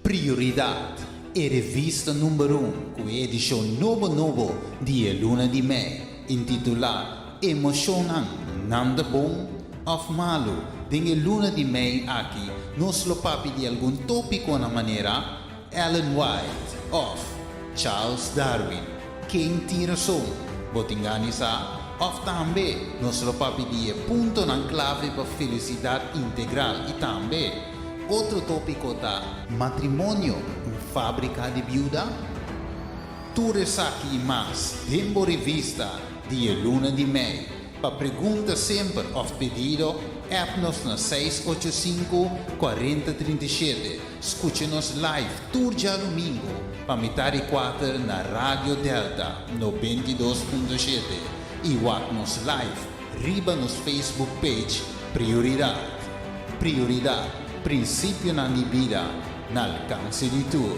Prioridad, e revista number un ku e edishon nobo nobo di e luna di mei, intitulá Emoshonnan, nan ta bon òf malu? Den e luna di mei aki nos lo papia di algun tópikonan manera, Ellen White òf Charles Darwin, ken tin rason? Bo tin gana di sa? Òf tambe nos lo papia di e puntonan klave pa felisidat integral i tambe otro tópiko ta Matrimonio, un fábrika di biuda? Tur esaki i mas den bo revista di e luna di mei. Pa pregunta semper òf pedido, app nos na 685 40 37. Skucha nos live tur djadumingu pa mitar di kuater na Radio Delta 92.7 i wak nos live riba nos Facebook page Prioridat. Prioridat, prinsipionan di bida na alkanse di tur.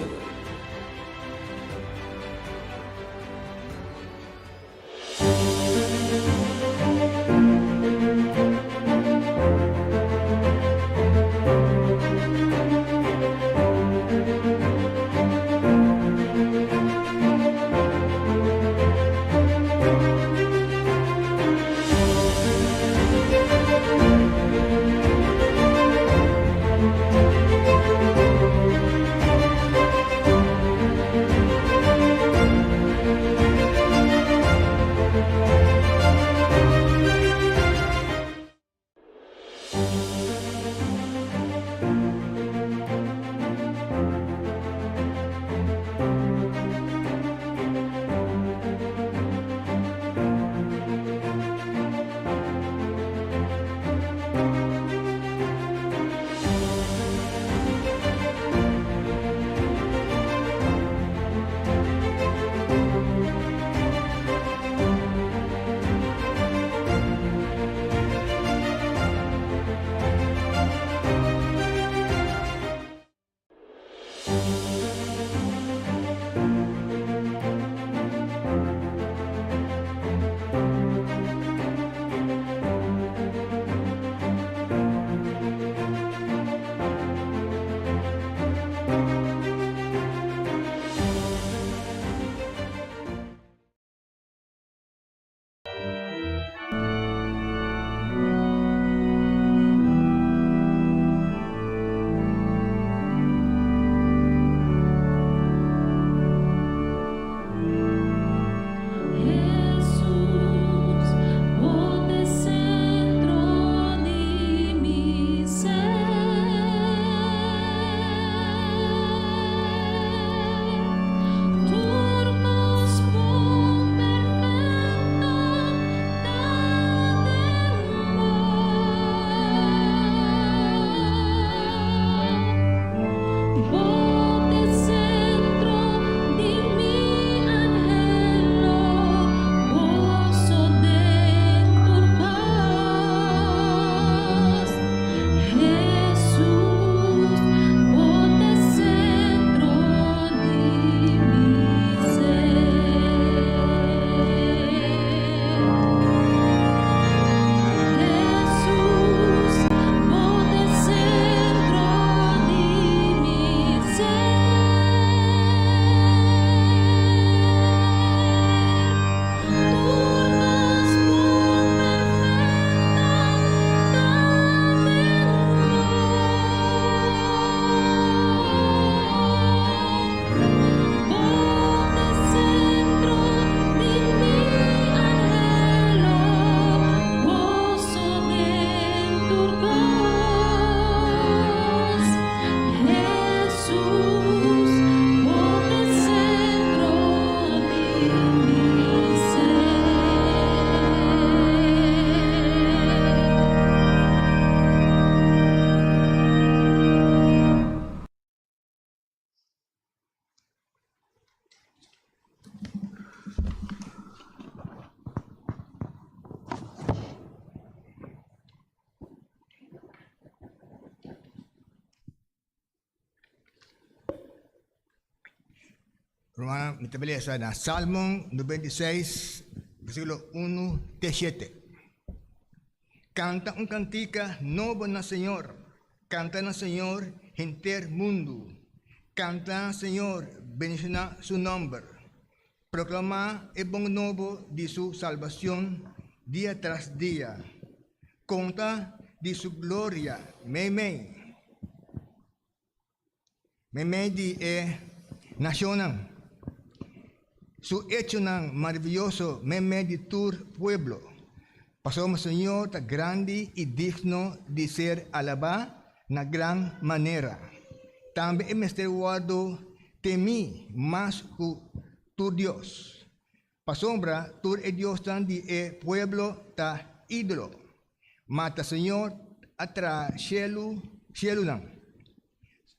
Hesus, bo ta e sentro di mi ser. Tur kos bon perfekto ta den bo. Bo ta e sentro di mi anhelo, goso den tur kos. Hesus, bo ta e sentro di mi ser. Hesus, bo ta e sentro di mi ser. Tur kos bon perfekto ta den bo. Bo ta e sentro di mi anhelo, goso den tur kos. Hesus, bo ta e sentro di mi ser. Rumannan, mi ta lesa na Salmo 96, versíkulo 1 te 7. Kanta un kantika nobo na Señor, kanta na Señor henter mundu. Kanta Señor, bendishoná su nòmber. Proklamá e bon nobo di su salbashon dia tras dia. Konta di su gloria meimei meimei di e nashonnan, su echonan maravioso meimei di tur pueblo. Pasobra Señor ta grandi i digno di ser alabá na gran manera. Tambe e mester wòrdu temí mas ku tur dios, pasobra tur e diosnan di e pueblo ta ídolo. Ma ta Señor a traha shelu, shelunan,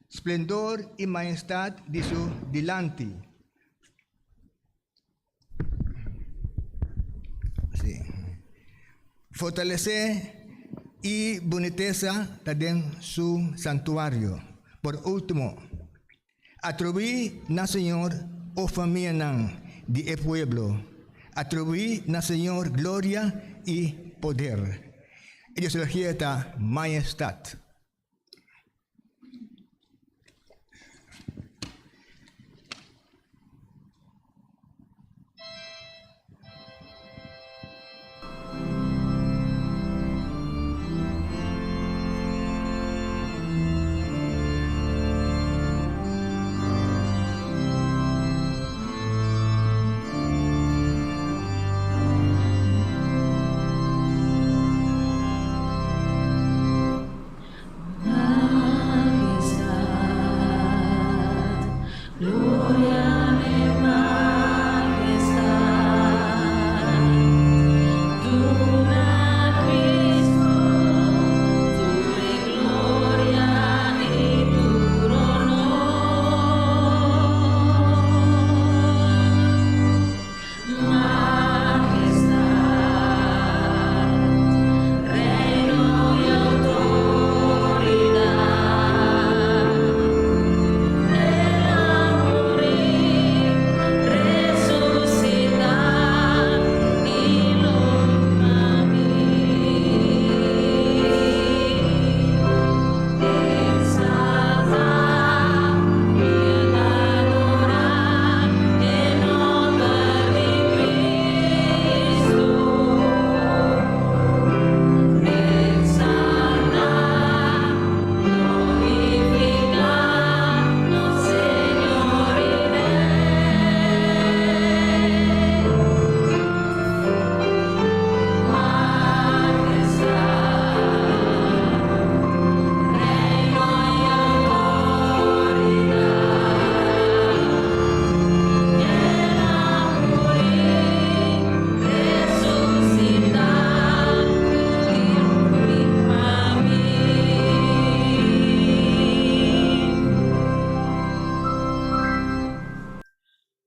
splendor i maestat di su dilanti. Sí. Fortalesé i bunitesa ta den su santuario. Por último, atribuí na Señor, o famianan di e pueblo, atribuí na Señor gloria i poder. E doxologia ta Majestat.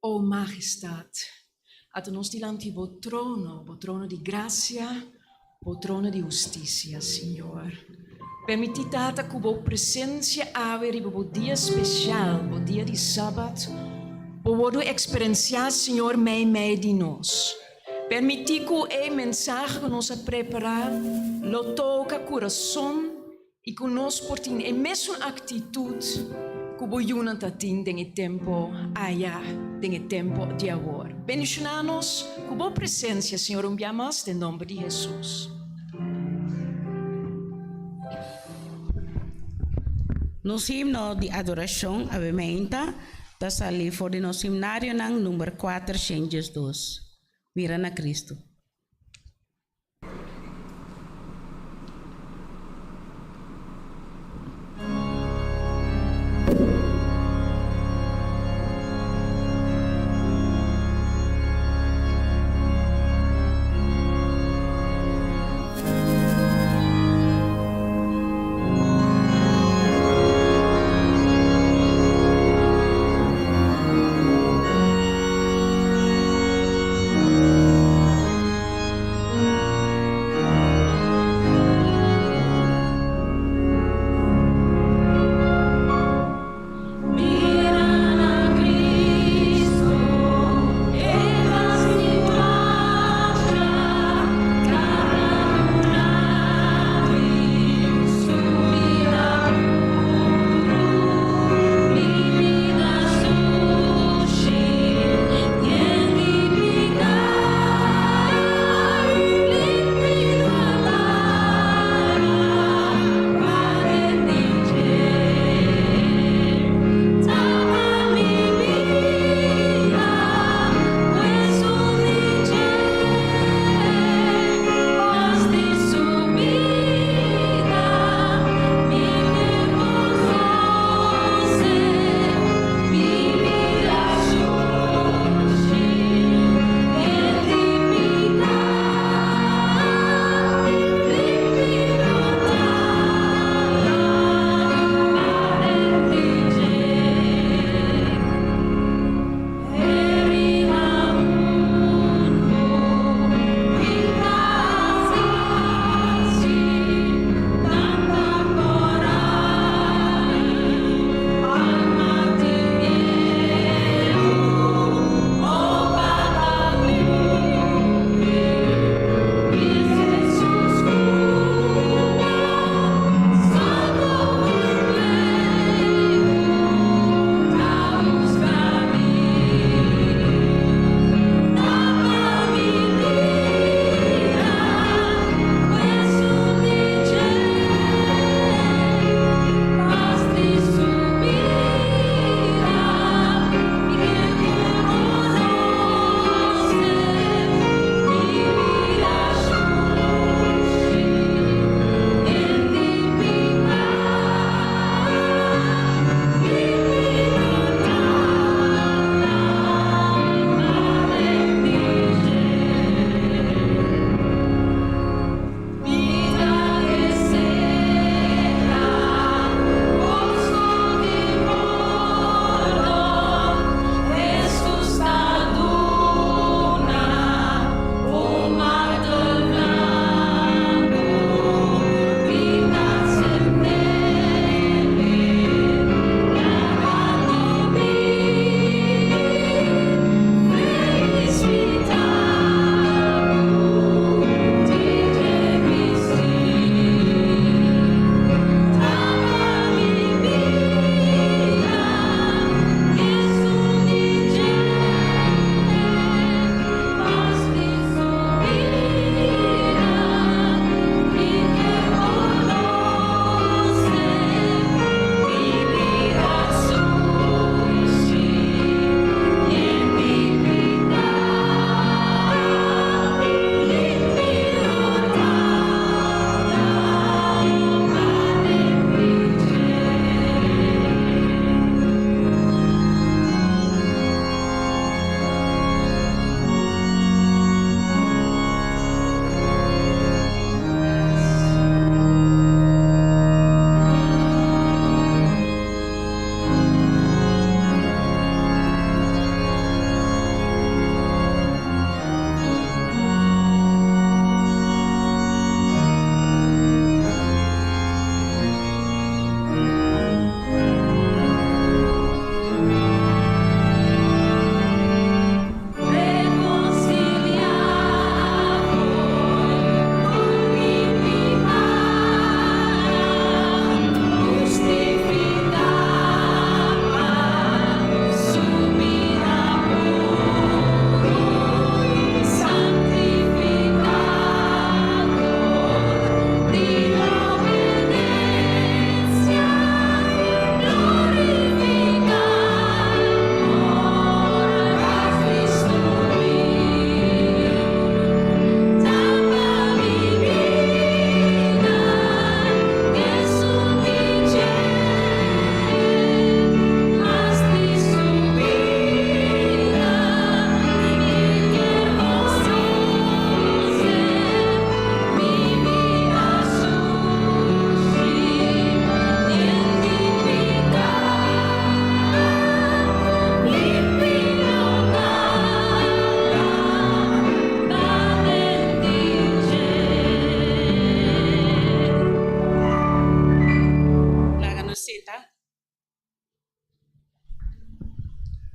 O Majestad, ata nos dilanti bo trono, bo trono di gracia, bo trono di husticia, Señor. Permití, Tata, ku bo presencia awe riba bo dia special, bo dia di Sabat, bo wordo experienciá, Señor, meimei di nos. Permití ku e mensahe ku nos a prepará lo toka kurason I ku nos por tin e mesun aktitut ku bo yunan ta tin den e tempo aya, den e tempo di awor. Bendishoná nos ku bo presensia, Señor, un bia mas den nomber di Hesus. Nos himno di adorashon awe-meinta ta sali for di nos himnarionan number 402, Mira na Cristo.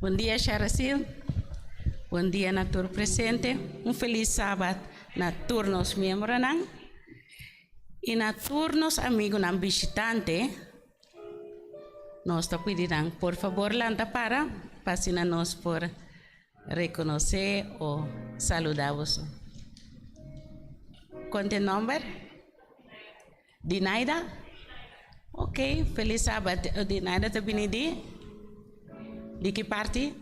Bon dia Sharacil. Bon dia na tur presente. Un felis sabat na tur nos miembronan i na tur nos amigunan bishitante. Nos ta pidi nan por fabor lanta para pa asina nos por rekonosé o saludá boso. Kon ta e nòmber? Dinaida? Ok, felis sabat. Dinaida ta bini di? Di ki parti?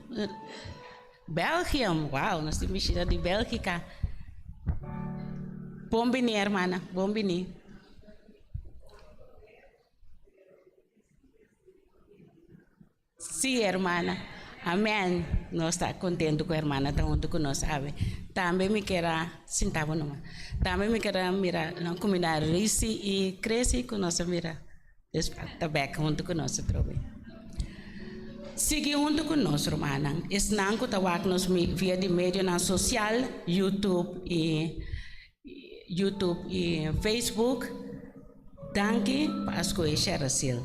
Belgium, wow, nos tin bishita di Belgica. Bon bini hermana, bon bini. Sí, hermana. Amèn. Nos ta kontentu ku hermana ta huntu ku nos awe. Tambe mi kier a sinta bo numa. Tambe mi kier a mira nan kuminda Risi i Kresi ku nos a mira despues ta bèk huntu ku nos atrobe. Sigui huntu ku nos, rumannan. Esnan ku ta wak nos via di medionan sosial, YouTube i YouTube i Facebook, danki pa a skohe Sheracil.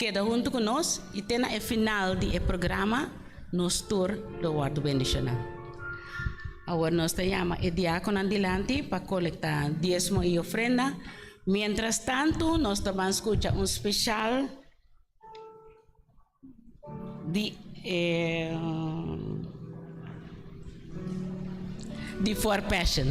Keda huntu ku nos i te na e final di e programa nos tur lo wòrdu bendishoná. Awor nos ta yama e diakonan dilanti pa kolektá diesmo i ofrenda. Miéntras tantu nos ta ban skucha un speshal di e di For Passion.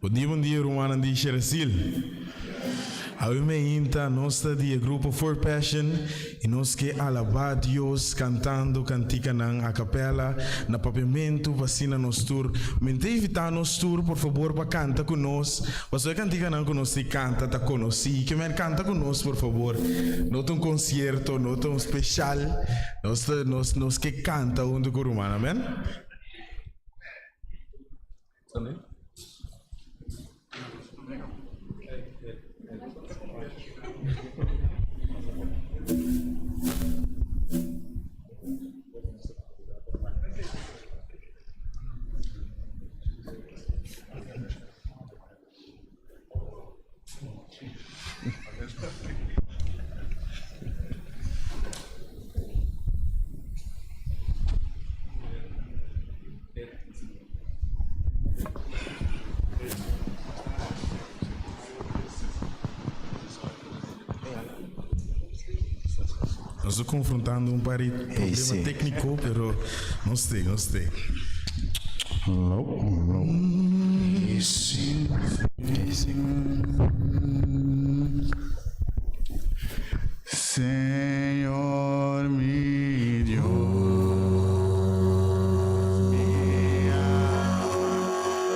Bon dia, bon dia rumannan di Sheresil. Awe meinta nos ta di e grupo For Passion i nos ke alabá Dios kantando kantikanan a kapela na papiamentu pa asina nos tur. Mi ta invitá nos tur por fabor pa kanta ku nos pasobra e kantikanan ku nos tin kanta ta konosí. Ke men kanta ku nos por fabor. No ta un konsierto, no ta un speshal. Nos ta nos nos ke kanta huntu ku ruman. Amen. Nos ta konfrontando un par di problema tékniko, pero nos te, nos te. Señor mi Dios, mi alma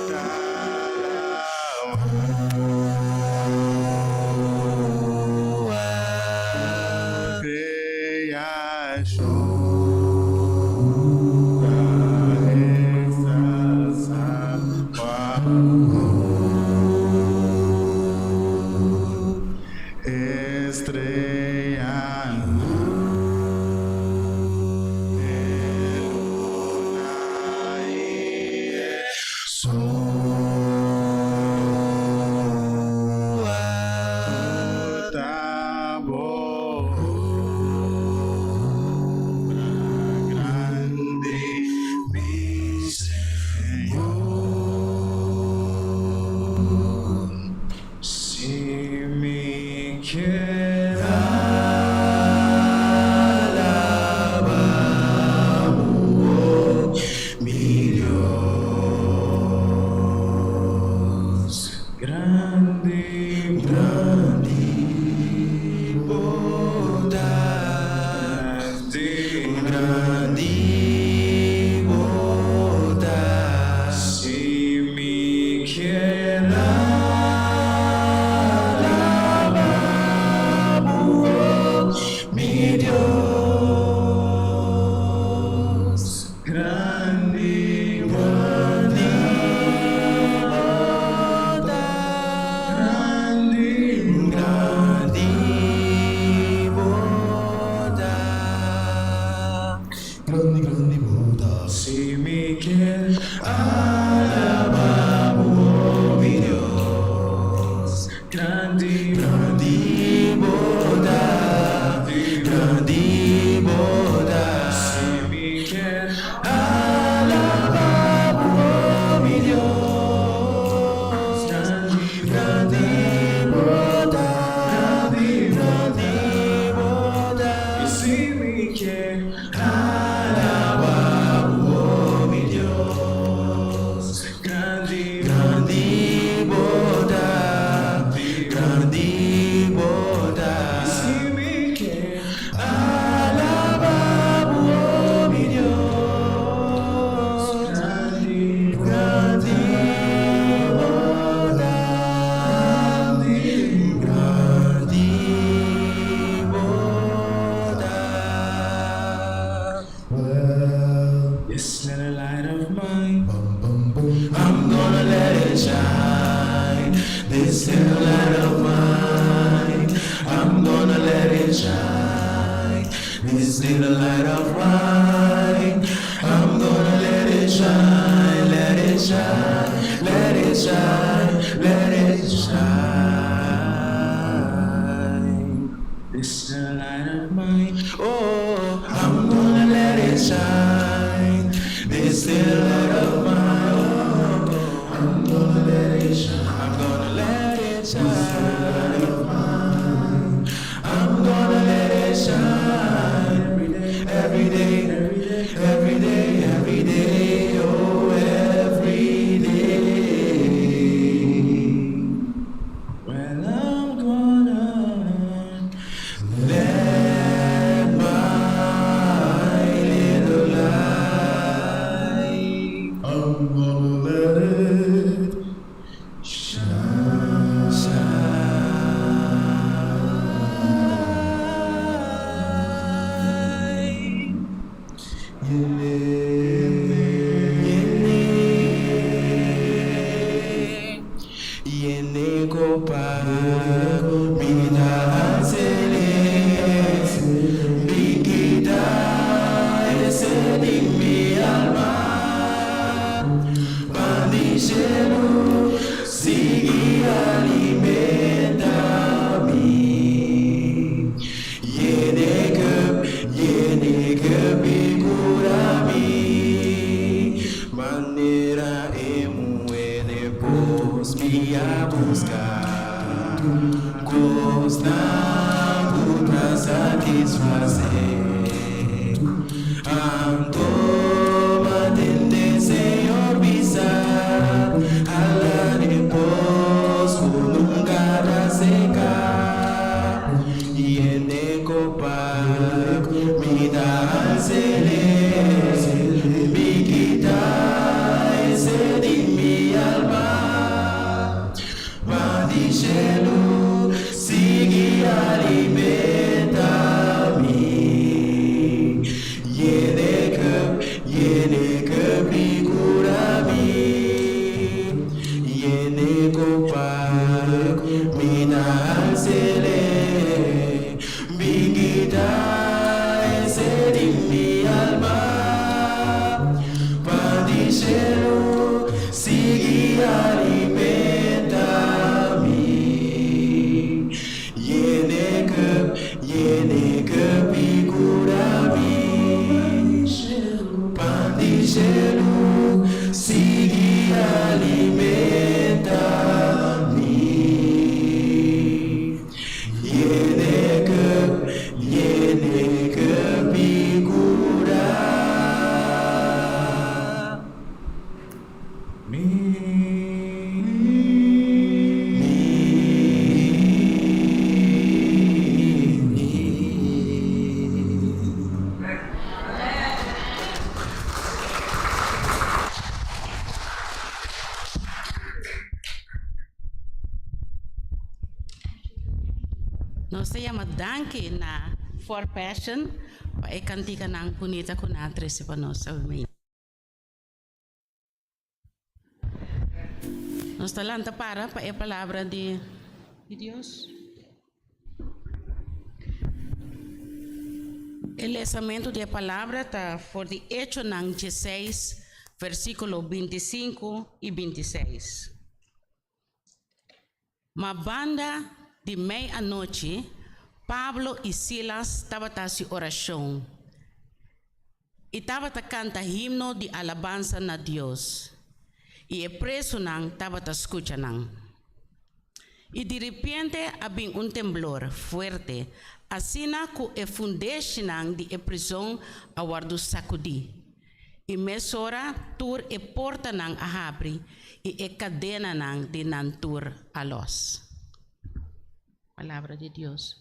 ta alaba Creacion ta exalta. Alabá bo, o mi Dios. Grandi, grandi bo ta, grandi bo ta. Si mi kier alabá bo, o mi Dios. Grandi, grandi bo ta, grandi, grandi bo ta. Si mi kier alabá bo, o mi Dios. Grandi, grandi bo ta, grandi bo ta. Si mi kier alabá bo, o mi Dios. Grandi, grandi bo ta, grandi bo ta. Well, this little light of mine, I'm gonna let it shine. This little light of mine, I'm gonna let it shine. This little light of mine, I'm gonna let it shine, let it shine, let it shine, let it shine. This little light of mine, oh, I'm gonna let it shine. This little light of mine, oh, I'm gonna let it shine. I'm gonna let it shine. This little light of mine, I'm gonna let it shine. Every day, every day, every day, every day, oh, every day. Well, I'm gonna let my little light. I'm gonna let it shine. Shine. Yene, yene, yene kopa, mi ta sele, bikita ese di mi alma, pandishelu, sigui alimentá mi. Yena kùp, yena kùp i kura mi. Manera e muhé den pos mi a buska. Kosnan ku ta satisfasé. Anto m'a tende Señor bisa. Hala den pos ku nunka ta seka. Yena kopa mi ta sele. Bikita ese di mi alma. Pandishelu sigui alimentá mi. Yena kùp, yena kùp i kura mi. Yena kopa mi ta sele. Bikita ese di mi alma. Pandishelu sigui alimentá mi. Yena kùp, yena kùp i kura mi. Pandishelu sigui alimentá mi. Yena kùp, yena kùp i kura mi. Mi. Mi. Nos ta yama danki na For Passion pa e kantikanan bunita ku nan a trese pa nos. Amen. Nos ta lanta para pa e palabra di di Dios. E lesamentu di e palabra ta for di Echonan 16. versíkulo 25 i 26. Ma banda di mei anochi, Pablo i Silas tabata hasi orashon i tabata kanta himno di alabansa na Dios, i e presunan tabata skucha nan. I diripiente a bin un temblor fuerte, asina ku e fundeshinan di e prizon a wòrdu sakudí. I mesora tur e portanan a habri i e kadenanan di nan tur a lòs. Palabra di Dios.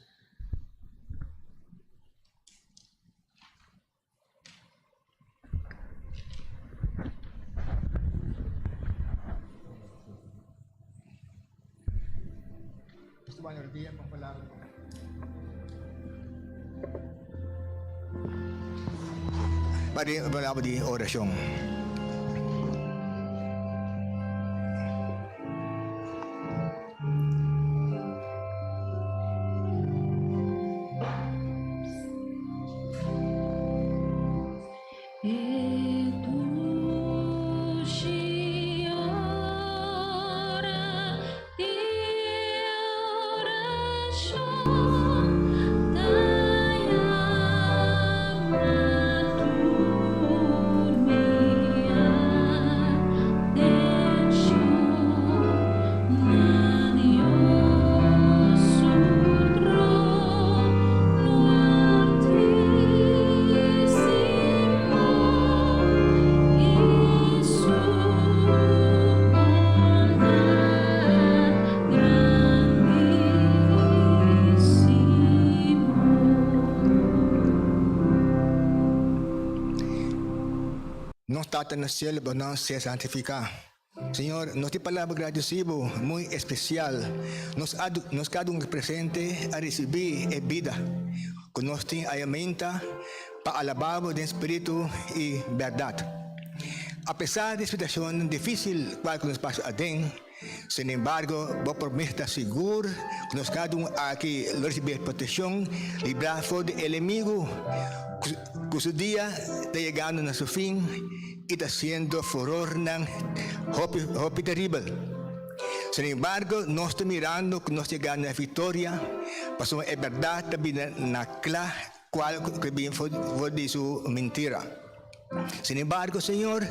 Palabra di oracion. E dushi ora di orashon ta yama tur mi atenshon na Dios su trono altísimo i su bondat grandísimo. Nos Tata na cielo, bo nom sea santificá. Señor, nos tin palabra gradeci bo muy especial. Nos a nos cada un presente a ricibi e bida cu nos tin ayamenta pa alaba bo den spiritu y berdad. A pesar di situacionnan dificil cual cu nos pasa aden, sin embargo bo promesa ta sigur cu nos cada un aki lo ricibi e proteccion libra for di elemigo cu su dia ta yegando na su fin. I ta siendo furornan hopi, hopi teribel. Sin embargo, nos ta mirando ku nos yega na viktoria, pasobra e bèrdat ta bini na kla kual ku bin for di su mintira. Sin embargo, Señor,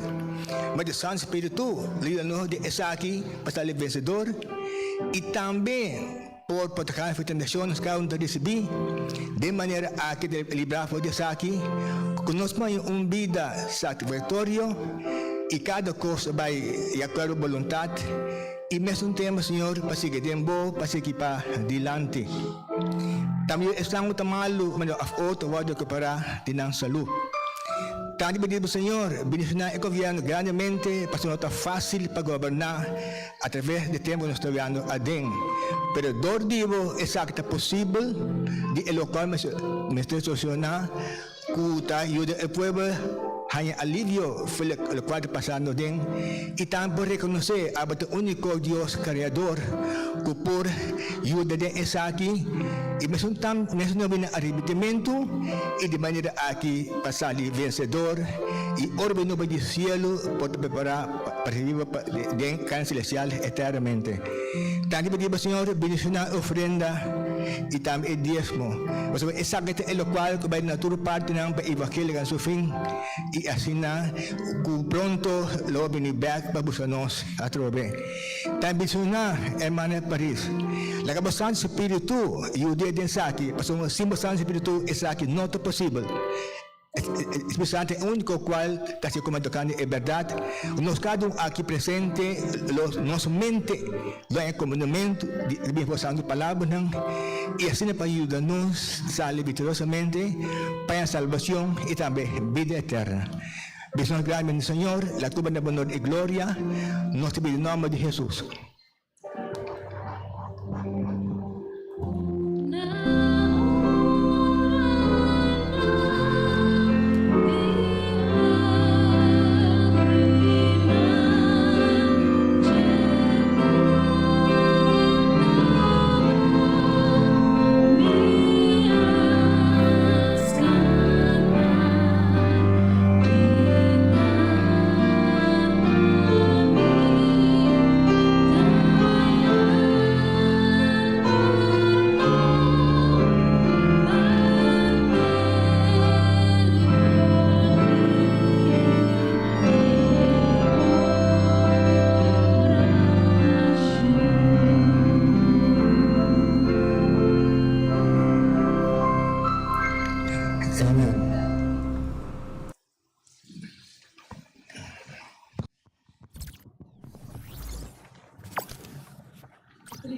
met di Santu Spiritu lo yuda nos di esaki pa sali vensedor i tambe por protehá for tentashon ku nos ta risibí. Den manera aki ta librá for di esaki ku nos por haña un bida satisfaktorio i kada kos ta bai di akuerdo bo boluntat i mesun tempu, Señor, pa sigui den bo, pa sigui pa dilanti. Tambe esnan ku ta malu òf otro wòrdu rekuperá di nan salú. Tantu pidi bo, Señor, bendishoná e gobièrnu grandemente pasobra no ta fásil pa goberná A traves di tempu nos ta wendo aden, pero dor di bo esaki ta posibel di e lokual mester solusioná ku ta yuda e pueblo haña alivio for lokual ta pasando aden i tambe por rekonosé abo ta úniko Dios Kreador ku por yuda den esaki i mesun mesun no bini arepentimentu i di manera aki pa sali vensedor i ora bo no bai di sielu por ta prepará Pa ricibi bo den Reino Celestial eternamente. Tanti pidi bo Señor bendiciona e ofrenda y tambe e diezmo, pasobra esaki ta e locual cu bay na tur partinan pa evangelio gana su fin y asina cu pronto lo bini bek pa busca nos atrobe. Tambe bendiciona hermana Paris. Laga bo Santo Spiritu yude den esaki, pasobra sin bo Santo Spiritu esaki no ta posibel. Spiritu Santu e úniko kual ta hasi komo tokante e bèrdat. Nos kada un aki presente lo nos mente lo haña komprendamentu di e Biblia Santu palabranan i asina pa yuda nos sali viktoriosamente pa haña salbashon i tambe bida eterna. Bes nos grandi Señor, la tuba na bo honor i gloria. Nos ta pidi den nòmber di Hesus.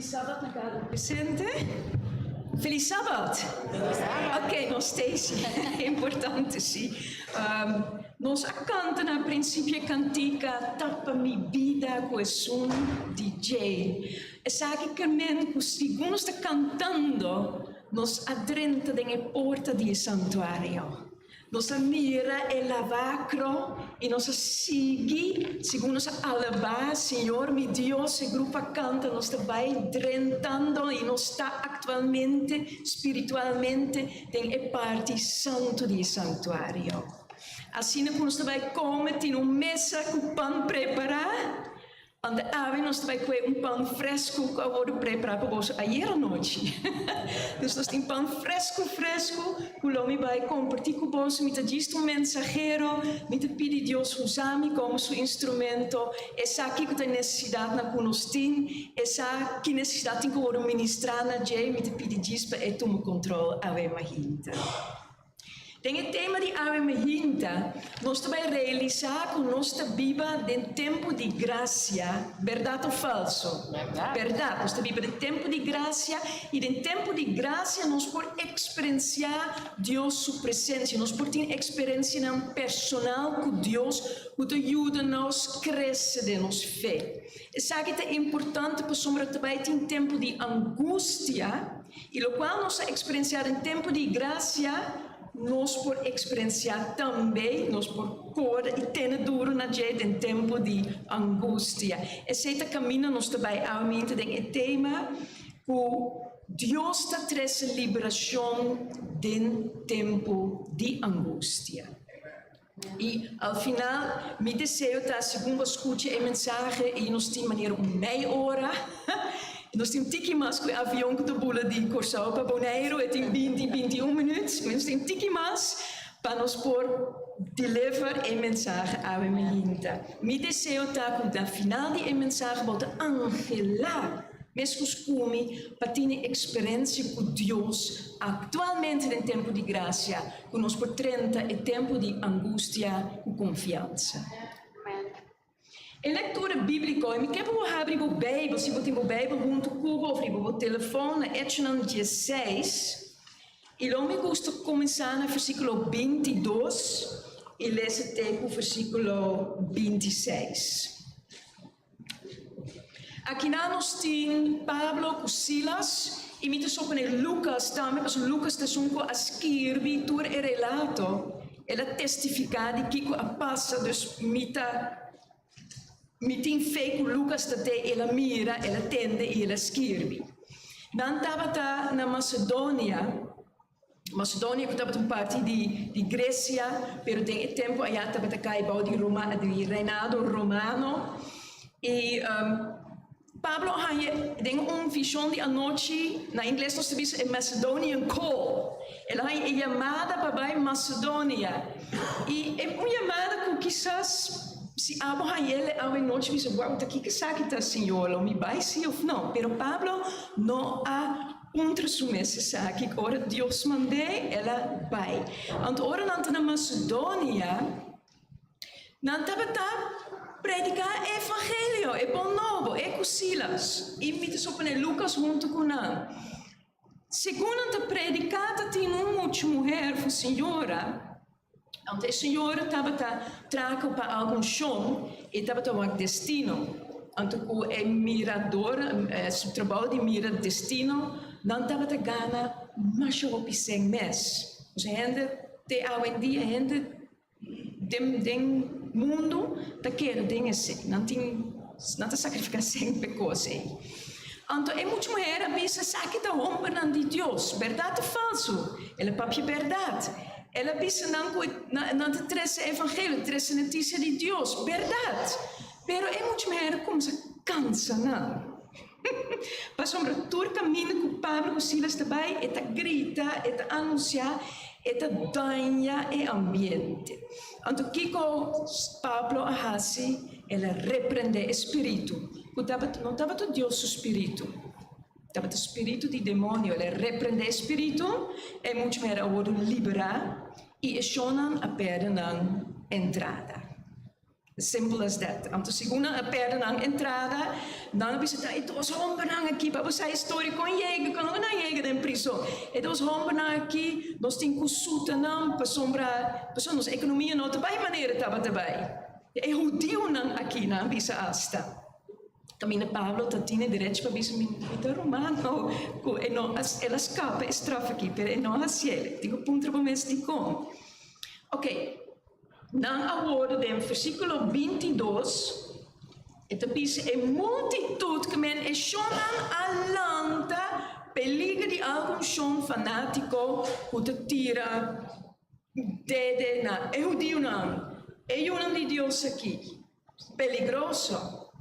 Feliz Sabat na cada un presente. Feliz Sabat. Ok, nos Stacy. Importante, si. Nos a canta na principio e cantica Tapa mi bida cu esun di Jane. Esaki ke men cu segun nos ta cantando, nos a drenta den e porta di e santuario. Nos a mira e lavacro y nos a sigui segun nos a alabá Señor mi Dios. E grupo a canta, nos ta bay drentando y nos ta actualmente spiritualmente den e parti santo di e santuario. Asina cu nos ta bay come tin un mesa cu pan prepara. Ante awe nos ta bai kue un pan fresku ku a wordu prepará pa boso ayer anochi. Dus nos tin pan fresku fresku ku lo mi bai kompartí ku boso. Mi ta djis un mensahero, mi ta pidi Dios usa mi komo su instrumento. E sa kiko ta e nesesidatnan ku nos tin, e sa ki nesesidat tin ku wordu ministrá na dje. Mi ta pidi djis pa e tuma kontrol awe mahinta. Den e tema di awe mehinta, nos ta bai realisá ku nos ta biba den tempu di grasia, bèrdat òf falso? Bèrdat. Nos ta biba den tempu di grasia i den tempu di grasia nos por eksperensiá Dios su presensia, nos por tin eksperensianan personal ku Dios ku ta yuda nos krese den nos fe. Esaki ta importante pasobra ta bai tin tempu di angustia. I lokual nos a eksperensiá den tempu di grasia, nos por eksperensiá tambe, nos por kore i tene duru na dje den tempu di angustia. Esei ta kaminda nos ta bai awamente den e tema ku Dios ta trese liberashon den tempu di angustia. I al final mi deseo ta segun bo skucha e mensahe i nos tin manera un mei ora, nos tin un tiki mas ku e avion ku ta bula di Kòrsou pa Boneiru, e tin binti, 21 minüt, nos tin un tiki mas pa nos por deliver e mensahe awe mainta. Mi deseo ta ku na final di e mensahe bo ta anhelá. Meskos ku mi pa tene eksperensia ku Dios aktualmente den tempu di grasia, ku nos por trenta e tempu di angustia ku konfiansa. E lektura bíbliko, i mi ke pa bo habri bo Beibel, si bo tin bo Beibel huntu ku bo òf riba bo telefòn, na Echonan diesseis, i lo mi gusta kuminsá na versíkulo 22 i lesa te ku versíkulo 26. Akinan nos tin Pablo ku Silas, i mi ta suponé Lukas tambe, pasobra Lukas ta esun ku a skirbi tur e relato. El a testifiká di kiko a pasa, dus mi ta mi tin fe ku Lukas ta te el a mira, el a tende i el a skirbi. Nan tabata na Masedonia. Macedonia ku tabata un parti di di Grecia, pero den e tempu ayá tabata kai bou di Roma di reinado romano. I Pablo a haña den un vishon di anochi, na ingles nos ta bisa e Macedonian call, el a haña e yamada pa bai Macedonia. I e un yamada ku kisas si abo haña el awe nochi bisa, Guau, ta kiko esaki ta, Señor? Lo mi bai si òf no? Pero Pablo no a Puntra su mes esaki, ora Dios mand'é, el a bai. Anto ora nan ta na Masedonia, nan tabata prediká e evangelio, e bon nobo, e ku Silas, i mi ta suponé Lukas huntu ku nan. Segun nan ta prediká, ta tin un mucha muher òf un señora. Anto e señora tabata traha pa algun shon i tabata wak destino. Anto ku e mirador, su trabou di mira destino, nan tabata gana masha hopi sen mes. Osea hende te awendia hende den den mundu ta kere den esei. Nan tin nan ta sakrifika sen p'e kos ei. Anto e mucha muher a bisa, Esaki ta hombernan di Dios, bèrdat òf falsu? El a papia bèrdat. El a bisa nan ku nan ta trese evangelio, trese notisia di Dios, bèrdat. Pero e mucha muher a kuminsá kansa nan. Pasobra tur kaminda ku Pablo ku Silas ta bai, e ta grita, e ta anunsiá, e ta daña e ambiente. Anto kiko Pablo a hasi? El a reprendé e spiritu, ku tabata, no tabata Dios su spiritu, tabata spiritu di demonio. El a reprendé e spiritu, e mucha manera a wòrdu liberá i e shonnan a pèrdè nan entrada. Simple as that. Anto segun nan a perde nan entrada, nan a bisa ta e dos hombernan aki, pa bo sa e story kon yega, kon nan yega den prison. E dos hombernan aki, nos tin ku suta nan pasobra, pasobra nos ekonomia no ta bai manera tabata bai. E hudiunan aki, nan a bisa asta. Kaminda Pablo ta tin e derecho pa bisa mi ta romano, ku e no el a skapa e straf aki, pero e no a hasiel. Tin ku puntra bo mes dikon. Oké. Nan a wòrdu den versíkulo 22, e ta bisa e multitut ku men e shonnan a lanta peliger di algun shon fanátiko ku ta tira dede na e hudiunan, e yunan di Dios aki. Peligroso.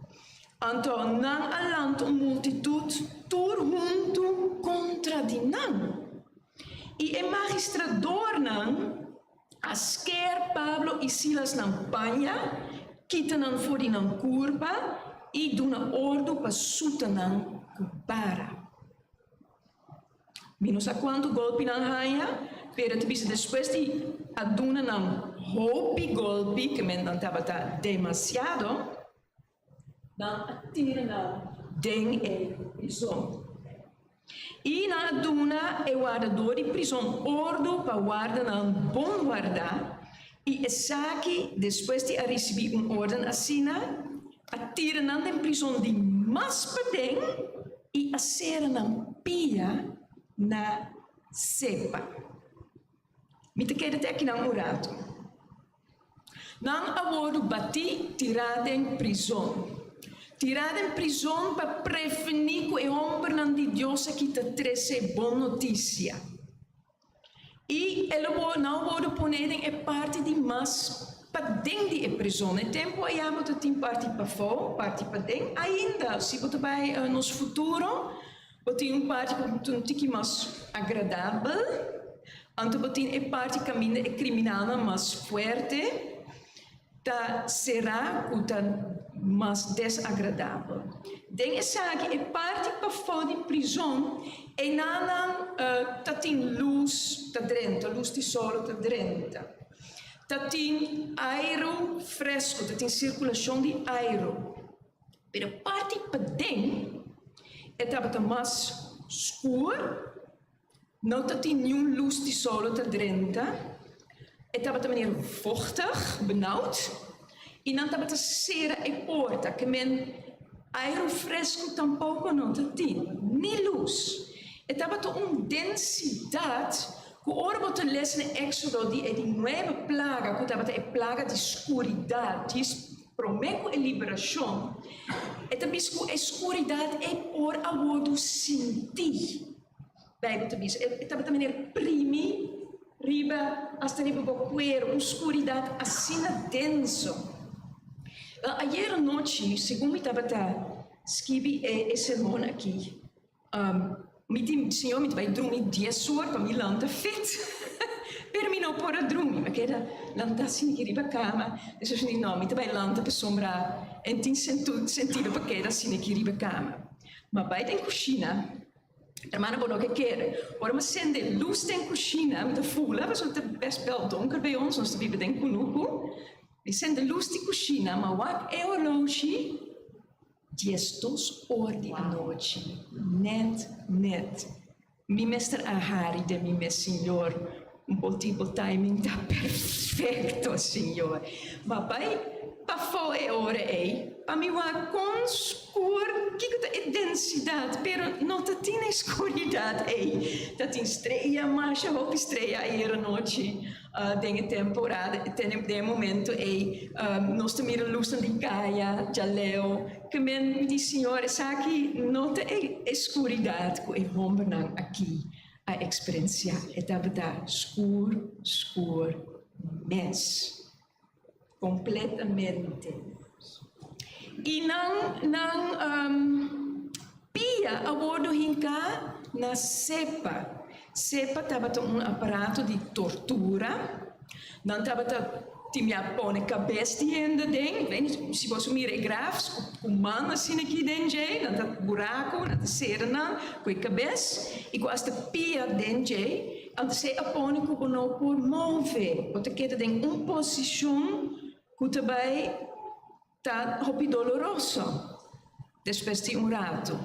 Anto nan a lanta un multitut tur huntu kontra di nan. I e magistradornan A sker Pablo i Silas nan paña, kita nan for di nan kurpa i duna ordu pa suta nan ku bara. Mi no sa kuantu golpi nan haña, pero ta bisa despues di a duna nan hopi golpi, ke men nan tabata demasiado, Nan a tira nan den e prizon. I nan a duna e wardador di prizon ordu pa warda nan bon wardá, i esaki, despues di a risibí un órden asina, a tira nan den prizon di mas paden i a sera nan pia na sepa. Mi ta keda te akinan un ratu. Nan a wordu batí, tirá den prizon. Tirá den prizon pa prevení ku e hòmbernan di Dios aki ta trese bon notisia. I el a wòrdu, nan a wòrdu poné den e parti di mas paden di e prizon. E tempu ayá bo ta tin parti pafó, parti paden. Ainda, si bo ta bai nos futuro, Bo tin un parti ku ta un tiki mas agradabel, anto bo tin e parti kaminda e kriminalnan mas fuerte ta será ku ta mas desagradabel. Den esaki e parti pafó di prizon enanan ta tin lus ta drenta, lus di solo ta drenta. Ta tin airu fresku, ta tin sirkulashon di airu. Pero parti paden e tabata mas skur, no ta tin niun lus di solo ta drenta, e tabata manera vochtig, benauwd, i nan tabata sera e porta, ke men airu fresku tampoko no ta tin, ni lus. E tabata un densidat ku ora bo ta lesa na Éxodo di e di nuebe plaga, ku tabata e plaga di skuridat, djis Promé ku e liberashon, e ta bisa ku e skuridat ei por a wòrdu sintí. Beibel ta bisa, e tabata manera primi riba, asta riba bo kueru, un skuridat asina denso. Wel, ayer anochi, segun mi tabata skibi e sermon aki, Mi di, Señor, mi ta bai drumi dies or pa mi lanta fit. Pero mi no por a drumi, mi a keda lanta asina aki riba kama. Despues mi di, no, mi ta bai lanta pasobra e tin sentido pa keda asina aki riba kama. Mi a bai den kushina, hermana bo no ke kere, ora mi a sende lus den kushina, mi ta fula pasobra ta best bel donker bei ons, nos ta biba den kunuku. Mi sende lus di kushina, mi a wak e oloshi. 12 or di anochi, net net. Mi mester a hari den mi mes, Señor, bo tipo timing ta perfecto, Señor. Ma bai pafó e ora ei pa mi wak kon skur, kiko ta e densidad, pero no ta tin e skuridad ei. Ta tin strea, masha hopi strea ayer anochi. Den e temporada, den e momento ei, nos ta mira lusnan di kaya, djaleo, ke men mi di, Señor, esaki no ta e skuridat ku e hombernan aki a eksperensiá. E tabata skur, skur mes. Kompletamente. I nan, nan pia a wordo hinká na sepa. Sepa tabata un aparato di tortura. Nan tabata timia pone kabes di hende den. Weet si boso mira e graf ku man asina aki den dje, nan ta buraku, nan ta sera nan ku e kabes i ku asta pia den dje. Anto esei a pone ku bo no por move, bo ta keda den un posishon ku ta bai. Ta hopi doloroso despues di un ratu.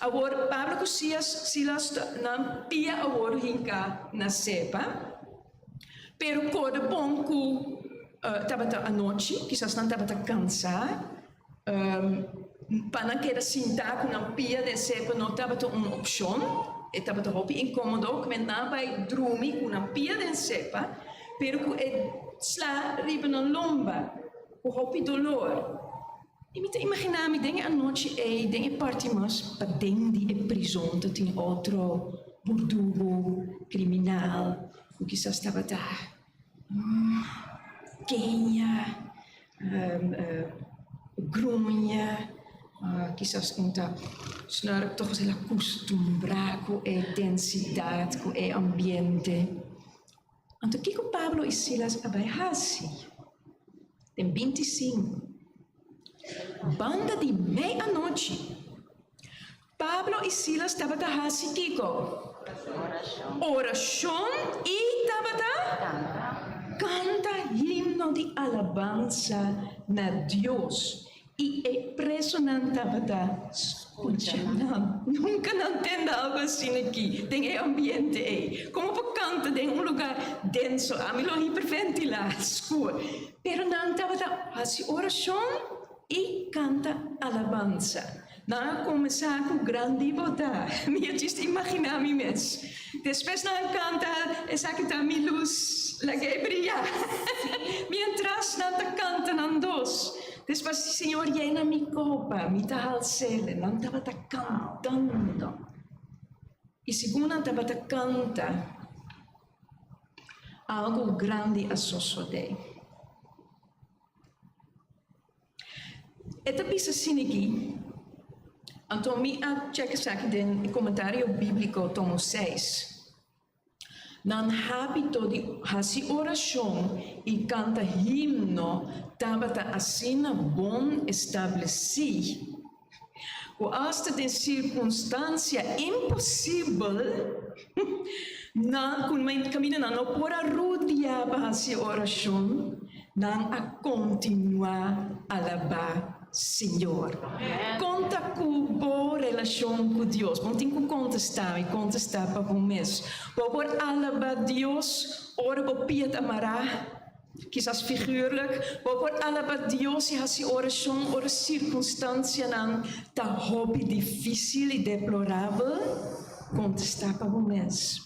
Awor Pablo ku Silas ta nan pia awor hinka na sepa, pero korde bon ku tabata anochi, kisas nan tabata kansa, pa nan keda sinta ku nan pia den sepa no tabata un opshon, e tabata hopi inkomodo, ku nan a bai drumi ku nan pia den sepa, pero ku e sla riba nan lomba. Ku hopi dolor. I mi ta imaginá mi den e anochi ei, den e parti mas paden di e prizon ta tin otro burdugu kriminal ku kisas tabata keña, gruña, kisas un ta snurk, tòg el a kustumbrá ku e densidat, ku e ambiente. Anto kiko Pablo i Silas a bai hasi? Den 25, banda di mei anochi, Pablo i Silas tabata hasi kiko? Orashon i tabata kanta himno di alabansa na Dios. I e presonan tabata skucha nan. Nunka nan tende algu asina aki den e ambiente ei. Komo por kanta den un lugá denso? Ami lo hiperventilá, skur. Pero nan tabata hasi orashon i kanta alabansa. Nan a kuminsá ku Grandi bo ta. Mi a djis imaginá mi mes. Despues nan a kanta Esaki ta mi lus, lag'é bria. Miéntras nan ta kanta nan dos. Despues Señor yena mi kopa, mi ta hals'é. Nan tabata kantando. I segun nan tabata kanta, algu grandi a sosodé. E ta bisa asina aki, Anto mi a chek esaki den e Komentario Bíbliko tomo seis. Nan hábito di hasi orashon i kanta himno tabata asina bon establesí ku asta den sirkunstansia imposibel nan ku kaminda nan no por a rudia pa hasi orashon, nan a kontinuá alabá Señor. Konta ku bo relashon ku Dios. Bo tin ku kontestá i kontestá pa bo mes. Bo por alabá Dios ora bo pia ta mará? Kisas figurlik, bo por alabá Dios i hasi orashon ora sirkunstansianan ta hopi difísil i deplorabel? Kontestá pa bo mes.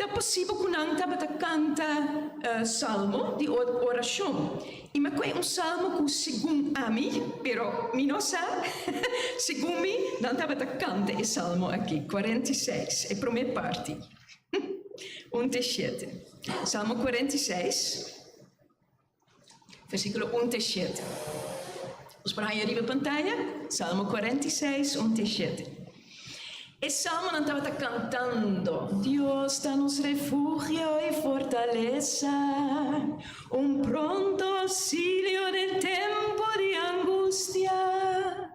Ta posibel ku nan tabata kanta salmo di orashon. I mi a kohe un salmo ku segun ami, pero mi no sa, segun mi nan tabata kanta e salmo aki, 46, e promé parti. Un te shete. Salmo 46, versíkulo un te shete. Nos por haña riba e pantaya? Salmo 46, un te shete. E salmonan tabata kantando, Dios ta nos refugio i fortalesa, un pronto auxilio den tempu di angustia.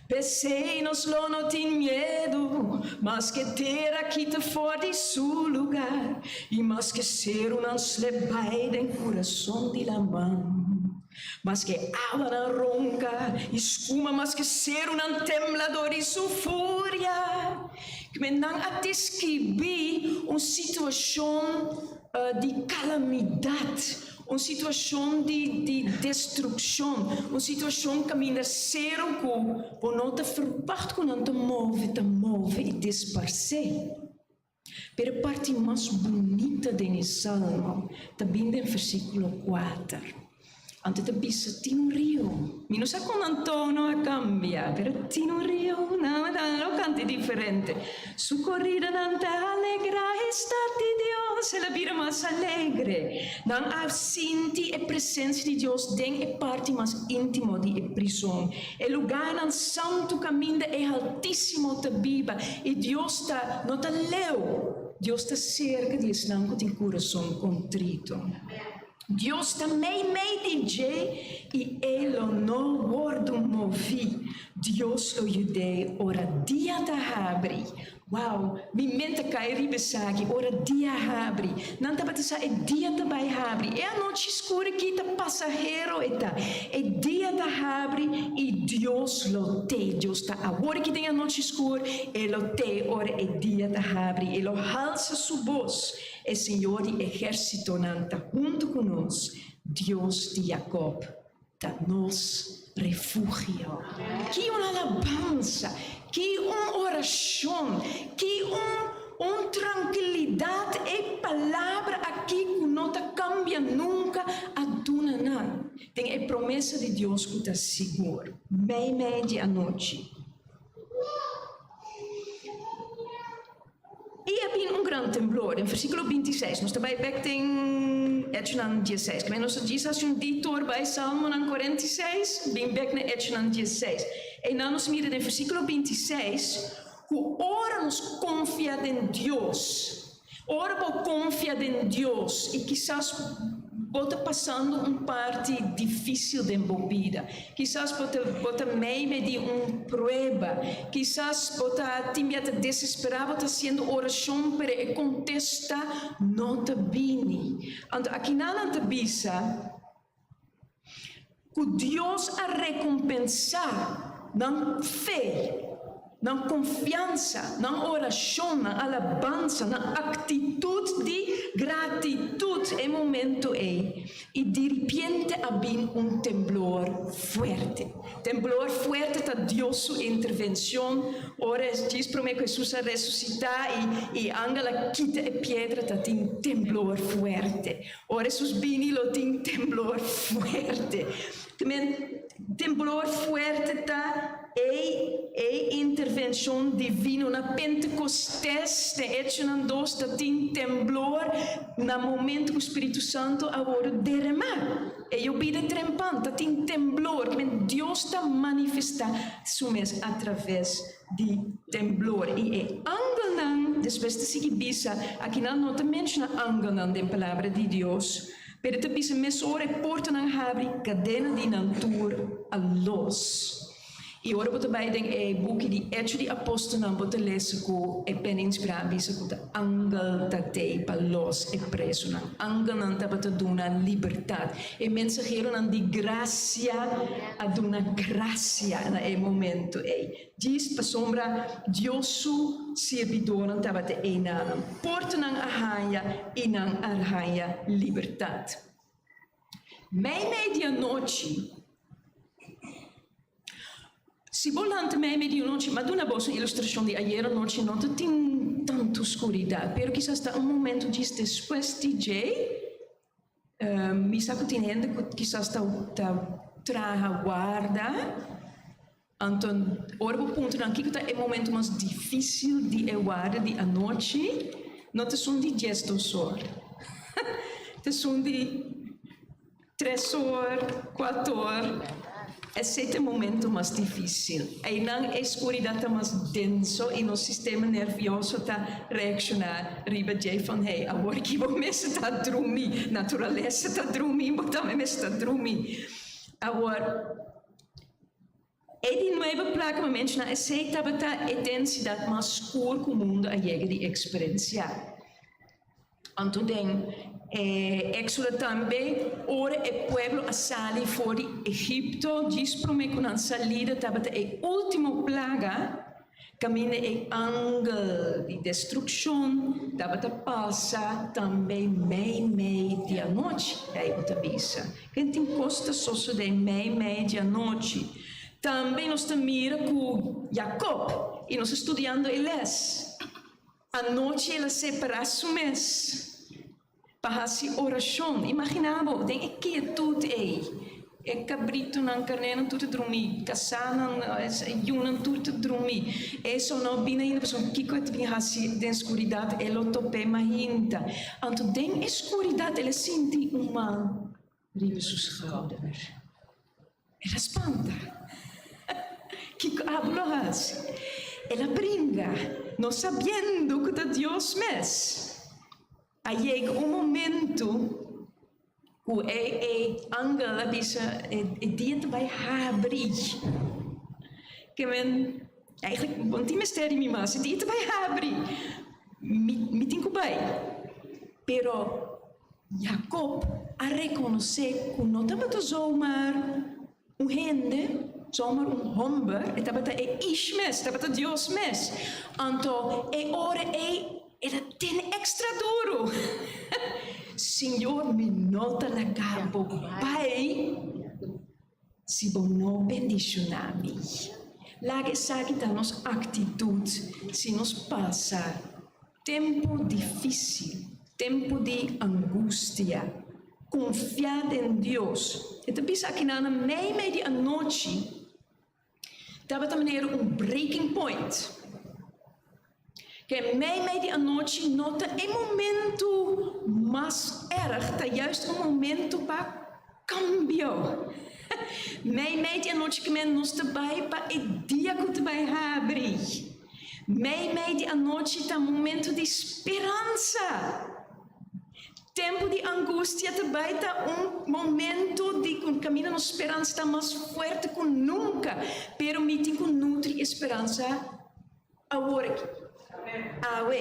P'esei nos lo no tin miedu, maske tera kita for di su lugar i maske serunan slep bai den kurason di laman. Maske awanan ronka i skuma, maske serunan tembla dor di su furia. Kmen nan a deskribí un situashon di kalamidat. Un situashon di di destrukshon, un situashon kaminda seru ku bo no ta ferwagt ku nan ta move ta move i disparsé. Pero e parti mas bunita den e salmo ta bin den versíkulo kuater. Anto e ta bisa, Tin un riu. Mi no sa kon nan tono a kambia, pero tin un riu, nan nan lo kanta diferente. Su koridanan ta alegrá e stat di Dios, el a bira mas alegre. Nan a sinti e presensia di Dios den e parti mas íntimo di e prizon, e lugánan santu kaminda e Haltísimo ta biba. I Dios ta no ta leu, Dios ta serka di esnan ku tin kurason kontrito. Dios ta meimei di dje i e lo no wòrdu moví. Dios lo yud'é ora dia ta habri. Wow! Mi mente a kai riba esaki, ora dia habri. Nan tabata sa e dia ta bai habri. E anochi skur aki ta pasahero e ta. E dia ta habri i Dios lo t'e. Dios ta awor aki den e anochi skur, e lo t'e ora e dia ta habri. E lo halsa su bos. E Señor di ehérsitonan ta huntu ku nos, Dios di Jakòb ta nos refugio. Ki un alabansa! Ki un orashon! Ki un un trankilidat e palabra aki ku no ta kambia nunka a duna nan den e promesa di Dios ku ta sigur. Meimei di anochi. I a bin un gran temblor. Den versíkulo bintiseis, nos ta bai bèk den Echonan diesseis. Kibé nos a djis hasi un detour bai Salmonan kuarentiseis, bin bèk na Echonan diesseis. Einan nos mira den versíkulo bintiseis ku ora nos konfia den Dios, Ora bo konfia den Dios i kisas bo ta pasando un parti difísil den bo bida, kisas bo ta bo ta meimei di un prueba, kisas bo ta tin bia ta desesperá, bo ta hasiendo orashon pero e kontesta no ta bini. Anto akinan nan ta bisa ku Dios a rekompensá nan fe, nan konfiansa, nan orashon, nan alabansa, nan aktitut di gratitut e momentu ei. I diripiente a bin un temblor fuerte. Temblor fuerte ta Dios su intervencion ora es djis prome cu Jesus a resucita y y angel a kita e piedra ta tin temblor fuerte. Ora Jesus bini lo tin temblor fuerte. Temen temblor fuerte ta e e intervencion divino. Na Pentecostes den Hechonan dos ta tin temblor na momento cu Spiritu Santo a worde derema. E yobida trempan ta tin temblor, ki men Dios ta manifestá su mes atraves di temblor. I e angelnan despues ta sigui bisa, akinan no ta menshoná angelnan den Palabra di Dios, pero e ta bisa mesora e portanan habri, kadena di nan tur a los. I ora bo ta bai den e buki di Hecho di Apostelnan bo ta lesa ku e pena inspirá a bisa ku ta angel ta tei pa los e presonan. Angelnan tabata duna libertat. E mensaheronan di grasia a duna grasia na e momento ei. Djis pasobra Dios su sirbidornan tabata einan. Portanan a haña i nan a haña libertat. Meimei di anochi, Si bo lanta meimei di anochi, m'a duna boso un ilustrashon di ayera anochi, no ta tin tantu skuridat, pero kisas ta un momento djis despues di dje, mi sa ku tin hende ku kisas ta ta traha warda, anto ora bo puntra nan kiko ta e momento mas difisil di e warda di anochi, no ta esun di diesdos or, ta esun di. Tres or, kuater or, esei ta e momento mas difísil. Einan e skuridat ta mas denso i nos sistema nervioso ta reakshoná riba dje van hey, awor ki bo mester ta drumi, naturalesa ta drumi, bo tambe mester ta drumi. Awor, e di nuebe plaka mi a menshoná, esei tabata e densidat mas skur ku mundu a yega di eksperensiá. Anto den e Éxodo tambe, ora e pueblo a sali for di Egipto, djis promé ku nan salida tabata e último plaga, kaminda e angel di destrukshon tabata pasa tambe meimei di anochi, Beibel ta bisa. Ken tin kos ta sosodé meimei di anochi? Tambe nos ta mira ku Jakob, i nos ta studiando e lès. Anochi el a separá su mes pa hasi orashon. Imaginá bo, den e kietut ei, e kabritunan, karnénan tur ta drumí, kasánan, yunan tur ta drumí. Esau no a bini ainda pasobra kiko e ta bin hasi den skuridat? E lo top'é mainta. Anto den e skuridat el a sinti un man riba su skouder. El a spanta. Kiko abo lo hasi? El a bringa, no sabiendo ku ta Dios mes. A yega un momentu. Ku e e angel a bisa e dia ta bai habri. Ke men eigenlijk bo no tin mester di mi mas, e dia ta bai habri. Mi mi tin ku bai. Pero Jacob a rekonosé ku no tabata zomaar un hende, zomaar un homber, e tabata e Ish mes, tabata Dios mes. Anto e ora ei el a tene extra duru. Señor, mi no ta laga bo bai si bo no bendishoná mi. Laga esaki ta nos aktitut si nos pasa Tempu difísil, tempu di angustia. Konfiá den Dios. E ta bisa akinan na meimei di anochi tabata manera un breaking point. Ke meimei di anochi no ta e momentu mas erg, ta juist un momentu pa kambio. Meimei di anochi ke men nos ta bai pa e dia ku ta bai habri. Meimei di anochi ta momentu di speransa. Tempu di angustia ta bai ta un momentu di ku kaminda nos speransa ta mas fuerte ku nunka. Pero mi tin ku nutri e speransa awor aki, awe.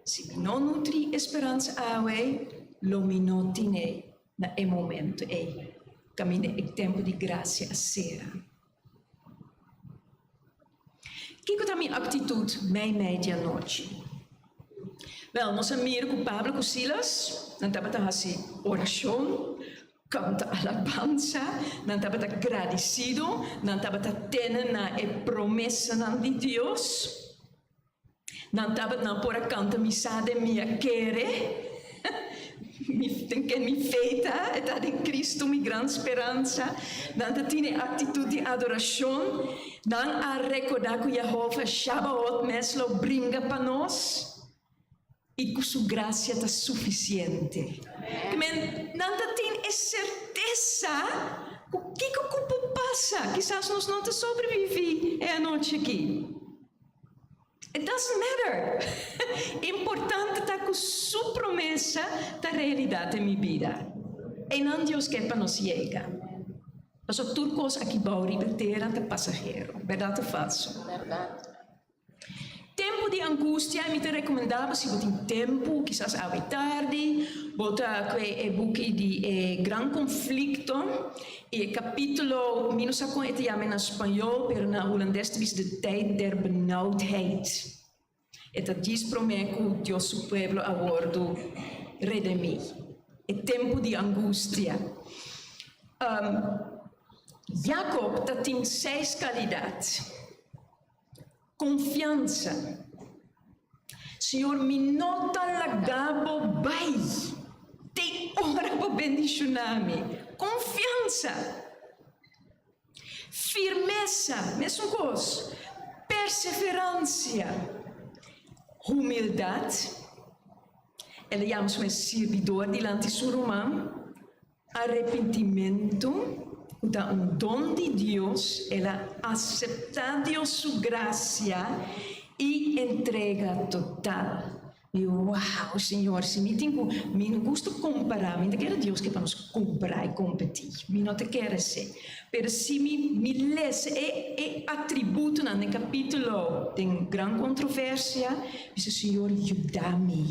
Si mi no nutri e speransa awe, lo mi no tine na e momentu ei kaminda e tempu di grasia a sera. Kiko ta mi aktitut meimei di anochi? Wèl, nos a mira ku Pablo ku Silas nan tabata hasi orashon, kanta alabansa, nan tabata gradisidu, nan tabata tene na e promesanan di Dios. Nan tabata nan por a kanta mi sa den mi a kere, mi den ken mi fe ta, e ta den Cristo mi gran speransa. Nan ta tin e aktitut di adorashon. Nan a rekordá ku Yehova Shabaot mes lo bringa pa nos i ku su grasia ta sufisiente. Kimen nan ta tin e sertesa ku kiko ku por pasa, kisas nos no ta sobreviví e anochi aki. It doesn't matter. Importante ta ku su promesa ta realidat den mi bida. Einan Dios ke pa nos yega. Pasobra tur kos aki bou riba tera ta pasahero. Bèrdat òf falso? Bèrdat. Tempu di angustia, mi ta rekomendá bo si bo tin tempu, kisas awe tardi, bo ta kue e buki di e Gran Konflikto. E capítulo, mi no sa con e ta yama na spañol, pero na hulandes ta bisa de tijd der benauwdheid. E ta djis promé cu Dios su pueblo a wordo redemí. E tempu di angustia. Jacob ta tin seis calidad. Konfiansa. Señor, mi no ta laga bo bai te ora bo bendishoná mi. Konfiansa. Firmesa, mesun kos. Perseveransia. Humildat. El a yama su mes sirbidor dilanti su ruman. Arepentimentu, ku ta un don di Dios, el a aseptá Dios su grasia i entrega total. Mi wow, Señor, si mi tin ku, mi no gusta kompará, mi no ta kere Dios ke pa nos kompará i kompetí, mi no ta kere esei. Pero si mi mi lesa e e atributonan den kapítulo den Gran Kontroversia, mi bisa, Señor, yuda mi.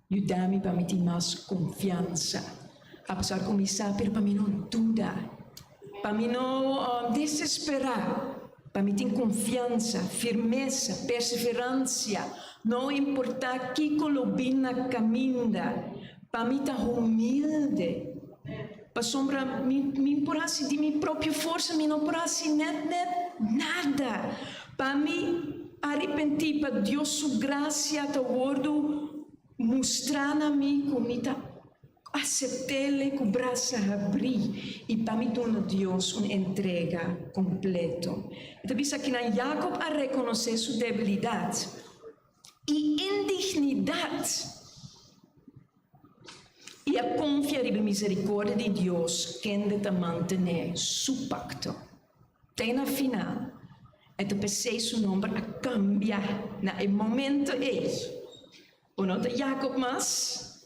Yuda mi pa mi tin mas konfiansa. Apesar ku mi sa, pero pa mi no duda, pa mi no desesperá, pa mi tin konfiansa, firmesa, perseveransia, no importá kiko lo bin na kaminda, pa mi ta humilde, pasobra mi mi por hasi di mi propio forsa, mi no por hasi nèt nèt nada. Pa mi arepentí pa Dios su gracia ta wordu mustrá na mi ku mi ta asept'El ku brasa habrí i pa mi duna Dios un entrega kompleto. E ta bisa kinan Jakob a rekonosé su debilidat i indignidat i a konfia riba e miserikordia di Dios kende ta mantené su pakto. Te na final, e ta p'esei su nomber a kambia na e momento ei. Bo no ta Jakob mas?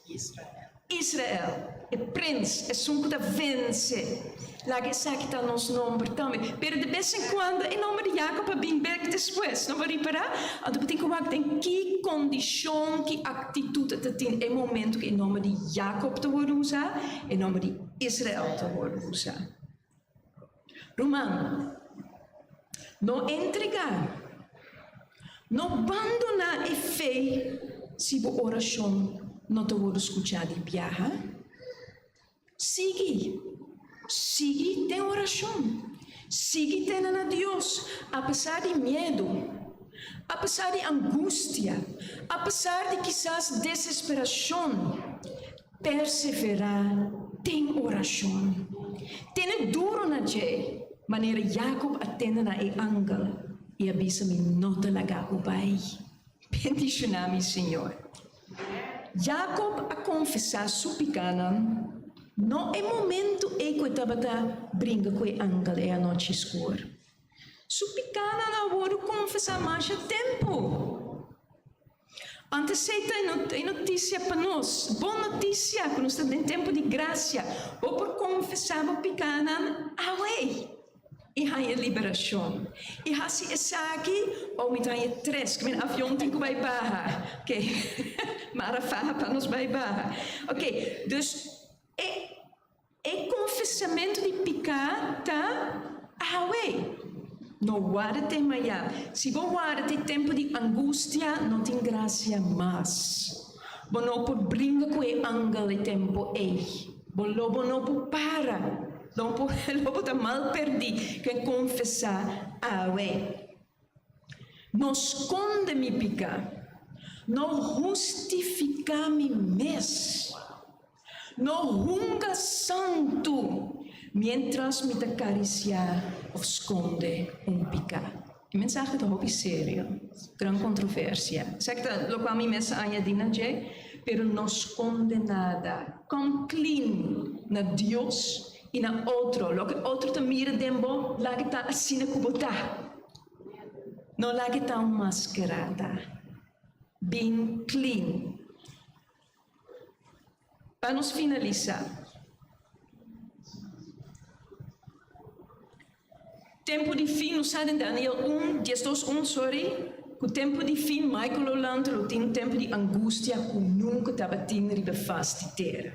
Israel, e prins, esun ku ta vense. Laga esaki ta nos nomber tambe. Pero de bes en kuando e nomber di Jakob a bin bek despues. No bo ripará? Anto bo tin ku wak den ki kondishon, ki aktitut e ta tin e momento ku e nomber di Jakob ta wòrdu usá, e nomber di Israel ta wòrdu usá. Ruman, no entregá, no bandoná e fe si bo orashon no ta wòrdu skuchá di biaha. Sigui, sigui den orashon, sigui tene na Dios apesar di miedu, apesar di angustia, apesar di kisas desesperashon. Perseverá den orashon. Tene duru na dje, manera Jakob a tene na e angel i a bisa, Mi no ta laga bo bai. Bendishoná mi, Señor. Jakob a konfesá su pikánan, no e momentu ei ku e tabata bringa ku e angel e anochi skur. Su pikánan a wòrdu konfesá masha tempu. Antes ei ta e notisia pa nos, bon notisia ku nos ta den tempu di grasia. Bo por konfesá bo pikánan awe i haña liberashon. I hasi esaki, oh mi ta haña tres, ku mi avion tin ku bai baha. Ok, mara faha pa nos bai baha. Ok, dus e. E konfesamentu di piká ta awe. No warda te mañá. Si bo warda te tempu di angustia, no tin grasia mas. Bo no por bringa ku e angel e tempu ei. Bo lo bo no por para. Lo bo lo bo ta mal perdí ku e konfesá awe. No skonde mi piká. No hustifiká mi mes. No hunga santu miéntras mi ta karisiá òf skonde un piká. E mensahe ta hopi serio, gran kontroversia. Esaki ta lokual mi mes a añadí na dje, pero no skonde nada. Come clean na Dios i na otro. Loke otro ta mira den bo, laga ta asina ku bo ta. No laga ta un maskerada. Bin clean. Pa nos finalisá. Tempu di fin, nos sa den Daniel un, 12, un, sorry, ku tempu di fin Michael lo lanta, lo tin un tempu di angustia ku nunka tabatin riba fas di tera.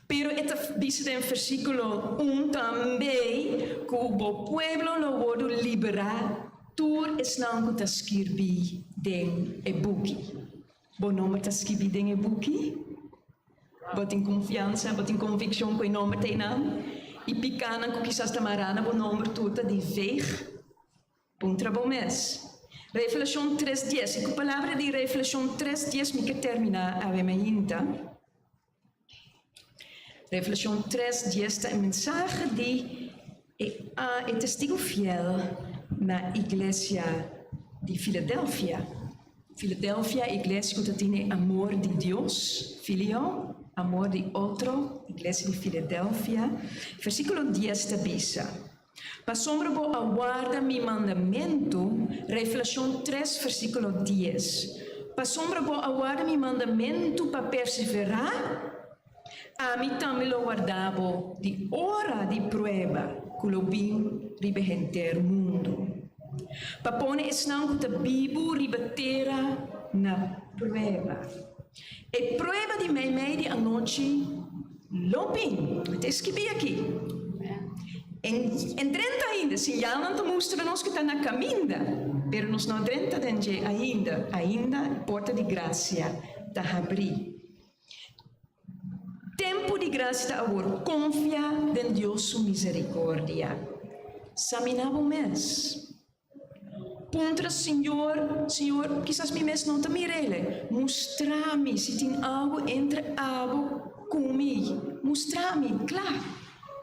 Pero e ta bisa den versíkulo un tambe ku bo pueblo lo wòrdu liberá, tur esnan ku ta skirbí den e buki. Bo nomber ta skibí den e buki? Bo tin konfiansa, bo tin konvikshon ku e nomber ta einan? I pikánan ku kisas ta mará na bo nomber tur ta di veeg? Puntra bo mes. Revelashon tres dies. I ku palabra di Revelashon tres dies mi ke terminá awe mainta. Revelashon tres dies ta e mensahe di e e testigu fiel na iglesia di Filadelfia. Filadelfia, iglesia ku ta tene amor di Dios, filio, amor di otro, iglesia di Filadelfia. Versíkulo dies ta bisa, Pasobra bo a warda mi mandamentu, Revelashon tres versíkulo dies, Pasobra bo a warda mi mandamentu pa perseverá, ami tambe lo warda bo di ora di prueba ku lo bin riba henter mundu, pa pone esnan ku ta bibu riba tera na prueba. E prueba di meimei di anochi lo bin. Ta eskibí aki. En en drenta ainda. Siñalnan ta mustra nos ku ta na kaminda, pero nos no a drenta den dje ainda. Ainda e porta di grasia ta habrí. Tempu di grasia ta awor. Konfia den Dios su miserikordia. Saminá bo mes. Puntra Señor, Señor, kisas mi mes no ta mir'Ele. Mustra mi si tin algu entre abo ku mi. Mustra mi kla,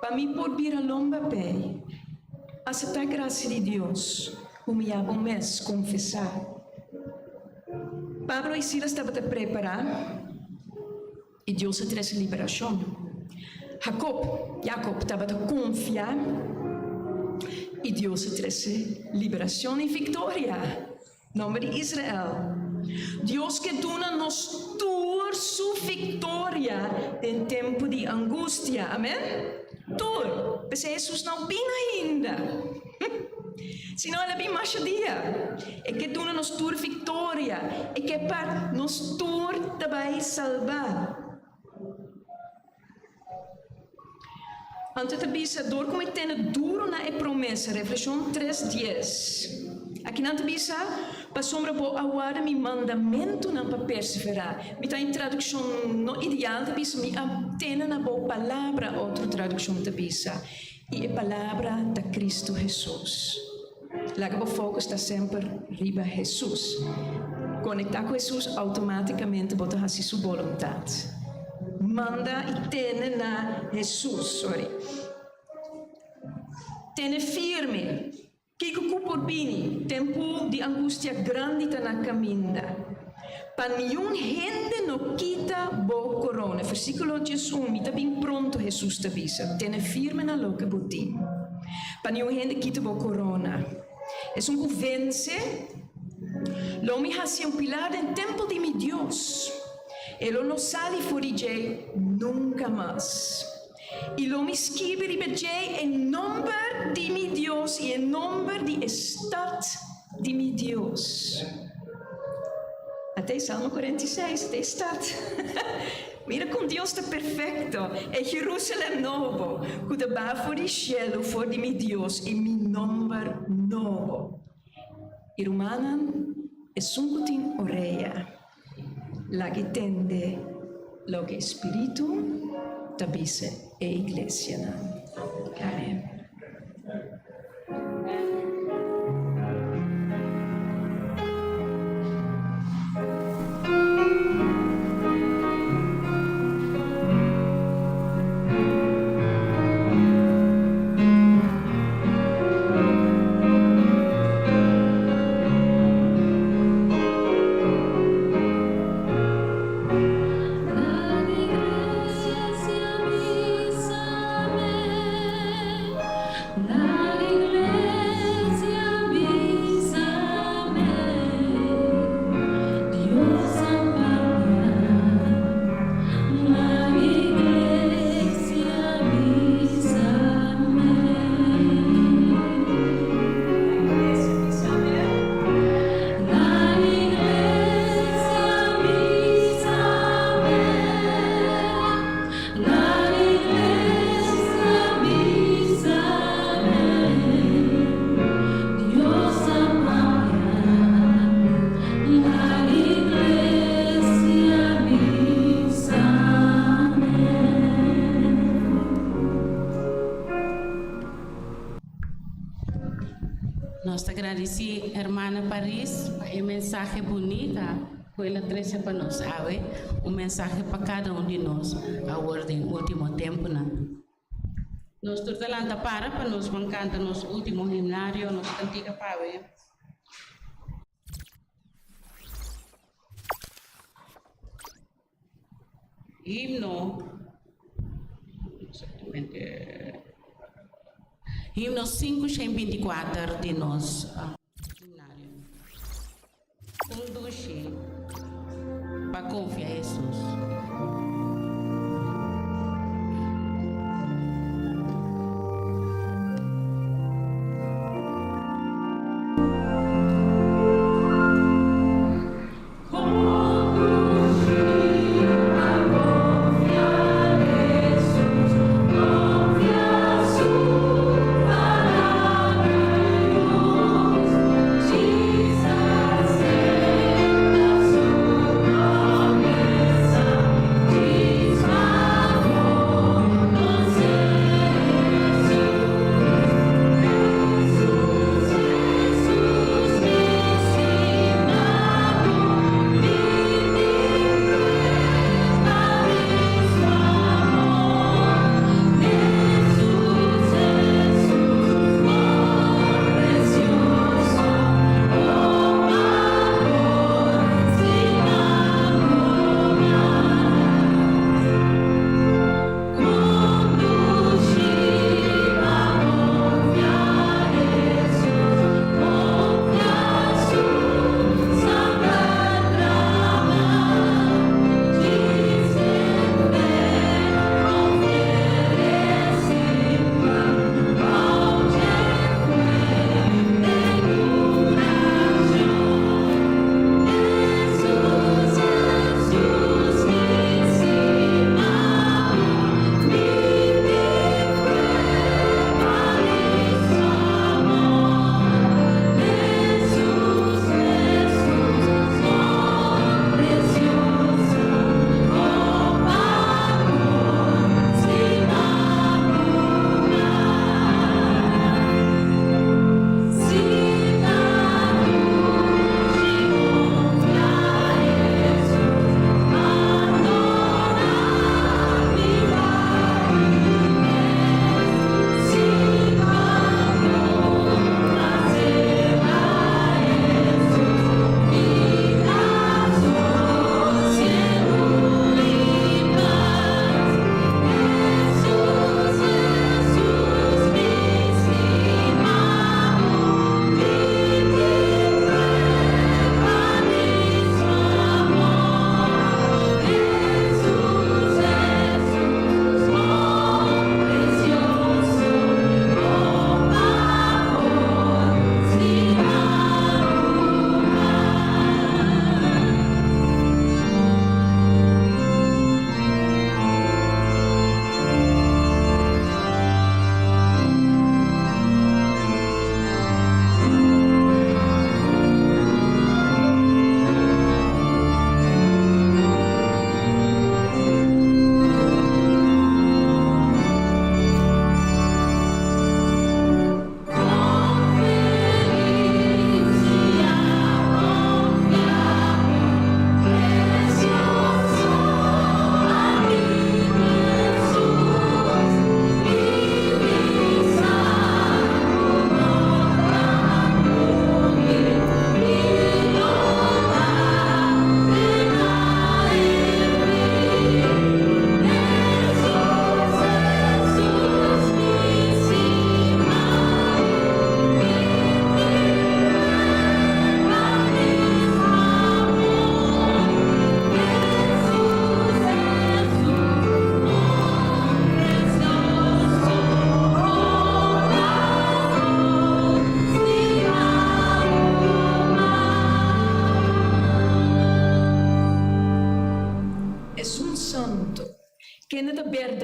pa mi por bira lomba p'ei. Aseptá grasia di Dios, humiyá bo mes, konfesá. Pablo i Silas tabata prepará. I Dios a trese liberashon. Jakob, Jakob, tabata konfia i Dios a trese liberashon i viktoria. Nomber di Israel. Dios ke duna nos tur. tur su viktoria den tempu di angustia. Amen? Tur. P'esei Hesus no bin ainda. Si no, el a bin masha dia. E ke duna nos tur viktoria. E ke pa nos tur ta bai salbá. Anto e ta bisa, Dor ku mi tene duru na e promesa, Reflekshon tres dies. Akinan ta bisa, Pasobra bo a warda mi mandamentunan pa perseverá. Mi ta in tradukshon no ideal ta bisa, Mi a tene na bo palabra, otro tradukshon ta bisa. I e palabra ta Kristu Hesus. Laga bo focus ta semper riba Hesus. Conecta cu Hesus automaticamente bo ta haci su boluntad. Manda y tene na Hesus, sorry. Tene firme. Kico cu por bini? Tempo di angustia grandi ta na caminda. Pa niun hende no kita bo corona. Versiculo 11, Mi ta bin pronto, Hesus ta bisa. Tene firme na loke bo tin. Pa niun hende kita bo corona. Esun cu vence, lo mi haci un pilar den tempel di mi Dios. E lo no sali for di djei nunca mas. I lo mi skibi riba djei e nomber di mi Dios i e nomber di e stat di mi Dios. Ata e Salmo 46, ata e stat. Mira kon Dios ta perfekto, e Jerusalem nobo, ku ta baha for di shelu for di mi Dios, i mi nomber nobo. I rumannan, esun ku tin orea, Laga e tende loke e Spiritu ta bisa e iglesianan. Amen. Nos ta gradisí Hermana Paris pa e mensahe bunita ku el a trese pa nos awe, un mensahe pa kada un di nos awor den último tempunan. Nos tur ta lanta para pa nos ban kanta nos último himnario, nos kantika pa awe. Himno, exactamente, himno 524 di nos himnario. Un dushi pa konfia Hesus.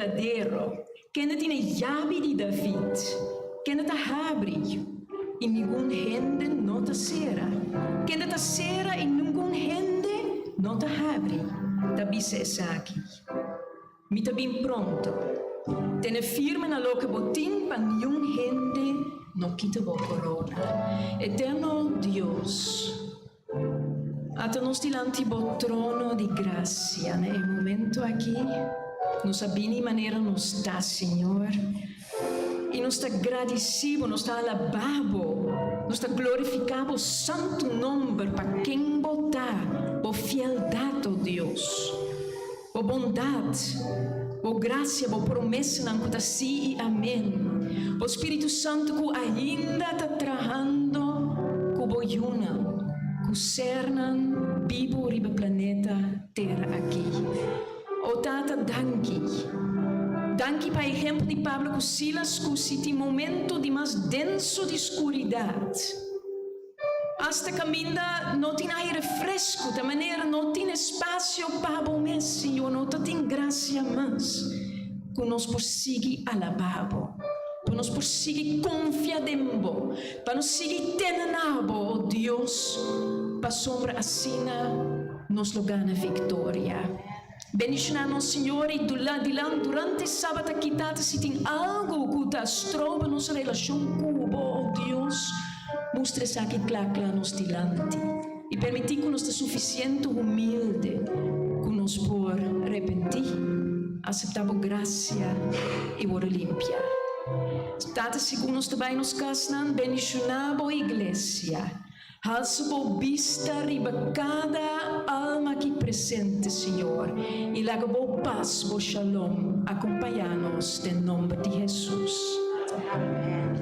berdadero, kende tin e yabi di David, kende ta habri i ningun hende no ta sera, kende ta sera i ningun hende no ta habri, ta bisa esaki, Mi ta bin pronto. Tene firme na loke bo tin pa niun hende no kita bo korona. Eterno Dios, ata nos dilanti bo trono di grasia na e momento aki. Nos a bini manera nos ta, Señor, i nos ta gradisí bo, nos ta alabá bo, nos ta glorifiká bo santu nomber pa ken bo ta, bo fieldat, o Dios. Bo bondat, Bo grasia, Bo promesanan ku ta sí i amén. Bo Spiritu Santu ku ainda ta trahando ku Bo yunan, ku sernan bibu riba planeta Tera aki. O Tata, danki. Danki pa ehempel di Pablo ku Silas ku si tin momento di mas denso di skuridat, Asta kaminda no tin aire fresku, ta manera no tin espasio pa bo mes, Señor, no ta tin grasia mas ku nos por sigui alabá bo, pa nos por sigui konfia den bo, pa nos sigui tene na bo, o Dios, pasobra asina nos lo gana viktoria. Bendishoná nos Señor i dilan durante Sabat aki Tata si tin algu ku ta stroba nos relashon ku Bo, o Dios, mustra esaki kla kla nos dilanti i permití ku nos ta sufisiente humilde ku nos por repentí, aseptá Bo grasia i wòrdu limpiá. Tata, segun nos ta bai nos kasnan, bendishoná Bo iglesia. Halsa bo bista riba kada alma aki presente, Señor, i laga bo pas, bo shalom, akompañá nos den nomber di Hesus. Amen.